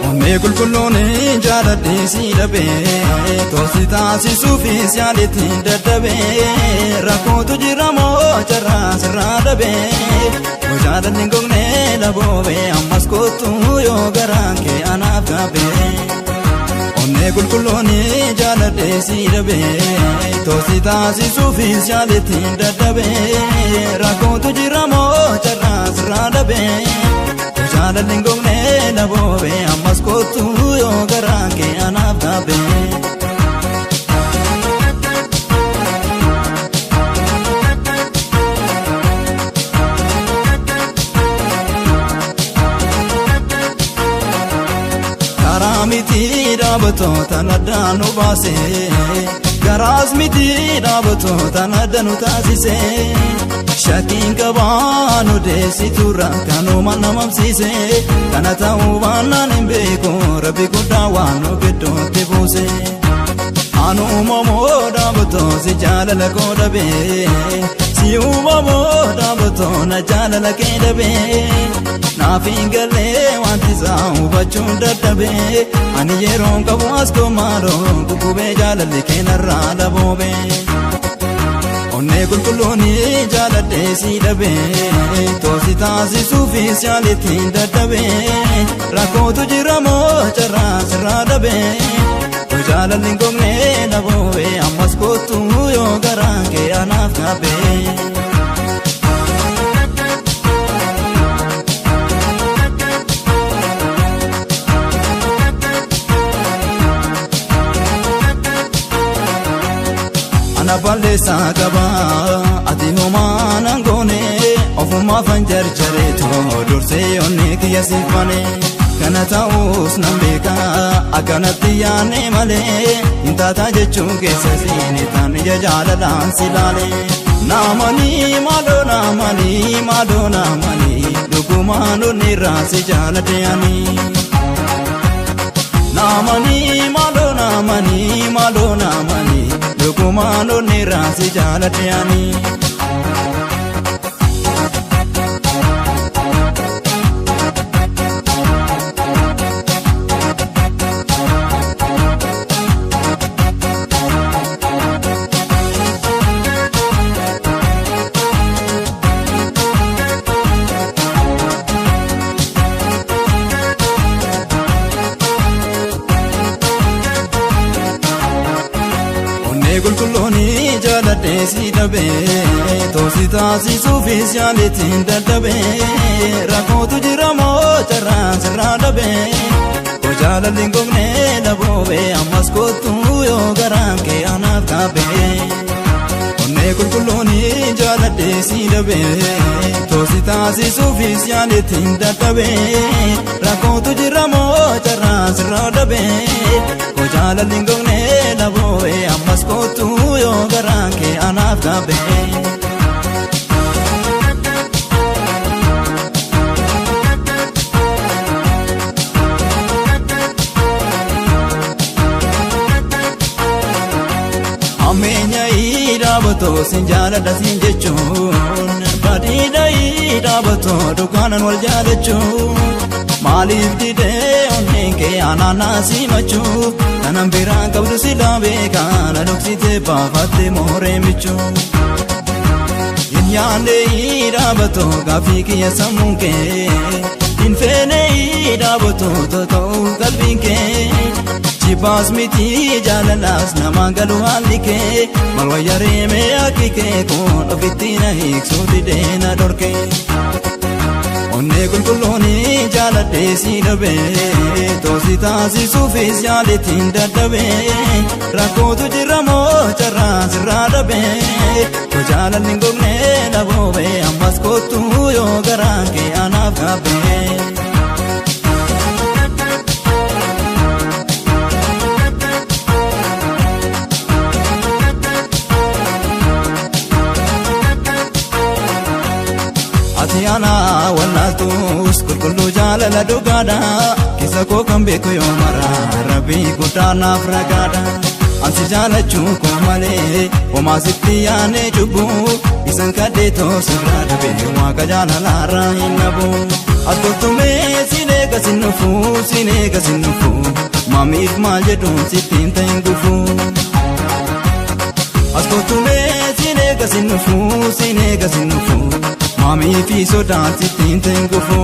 Onnee qulqulluun jaaladhee si dhabee toosi taasisuufis yaaletti dadhabee rakkootu jira moo carraa sirraa dhabee jaalalli hin gogne laboobee ammas kottu yoo garaan kee anaaf gaabee. Onnee qulqulluun jaaladhee si dhabee toosi taasisuufis yaaletti dadhabee rakkootu jira moo carraa sirraa dhabee. Jaalalli hin gogne laboobee ammas kottu yoo garaan kee anaaf gaabee. Karaa miti dhaabattoota addaan nu baase garaas miti dhaabattoota adda nu taasise. Shakkiin qabaa nu deessiturra kanuma namamsiise kana ta'uu baannaan hin beeku rabbi guddaa waan nu gidduutti buuse. Anu uumamoo dhaabatoo si jaalala koo dhabee si uumamoo dhaabatoo na jaalala kee dhabee naaf hin galee wanti isaa hubachuun dadhabee ani yeroon qabu as koomaaloo guggubee jaalalli kee narraa dhaboobee. Onnee qulqulluun jaaladhee si dhabee toosi taasisuufis yaaletti dadhabee rakkootu jira moo carraa sirraa dhabee jaalalli hin gogne laboobee ammas kottu yoo garaan kee anaaf gaabee. Ana balleessaa qaba ati homaa nan goone ofumaaf an jarjareetoo dursee onnee kiyya siifane kana ta'uus nan beeka akkanatti yaanne malee hin taataa jechuun keessa siini taan ija jaalalaan si laale. Naamanii maaloo naamanii maaloo naamanii dhugumaan onnirraa si jaaladhe ani. Naamanii maaloo naamanii maaloo naamanii dhugumaan onnirraa si jaaladhe ani. Onnee qulqulluun jaaladhee si dhabee toosi taasisuufis yaaletti dadhabee rakkootu jira moo carraa sirraa dhabee jaalalli hin gogne laboobee ammas kottu yoo garaan kee anaaf gaabee. Onnee qulqulluun jaaladhee si dhabee toosi taasisuufis yaaletti dadhabee rakkootu jira moo carraa sirraa dhabee jaalalli hin gogne laboobee ammas kottu yoo garaan kee anaaf gaabee. Ammeenya dhaabatoo sin jaaladha sin jechuun badiidha dhaabatoo dukaanan wal jaalachuun maaliif didee onneen kee anaanaa simachuu kanan biraan qabdu silaa beekaa na dhoksitee baafattee mooree michuu. Hin yaadne dhaabatoo gaaffii kiyya sammuun kee hin feene dhaabatoo tota'uu qalbiin kee. Jibbaas miti jaalalaas namaan galu haalli kee maal wayya reemee akki kee kun ofitti na hiiksuu didee na dhorke. Onnee qulqulluun jaaladhee si dhabee toosi taasisuufis yaaletti dadhabee rakkootu jira moo carraa sirraa dhabee jaalalli hin gogne laboobee ammas kottu yoo garaan kee anaaf gaabee. Ana wallaaltus qulqulluu jaalala dhugaadha. Keessa koo kan beeku yoo mara, rabbii guddaa naaf ragaadha. Ansi jaalachuu koo malee homaa sitti yaanee cubbuu isan kadheetoo sirraa dhabe, waaqa jaalalaarraa hin dhabu. Atoltumee siin eega sin dhufu, siin eega sin dhufu, maamiif maal jedhuun sitti hin ta'in gufu. Askootumee siin eega sin dhufu, siin eega sin dhufu, maamii fi sodaan sitti hin ta'in gufu.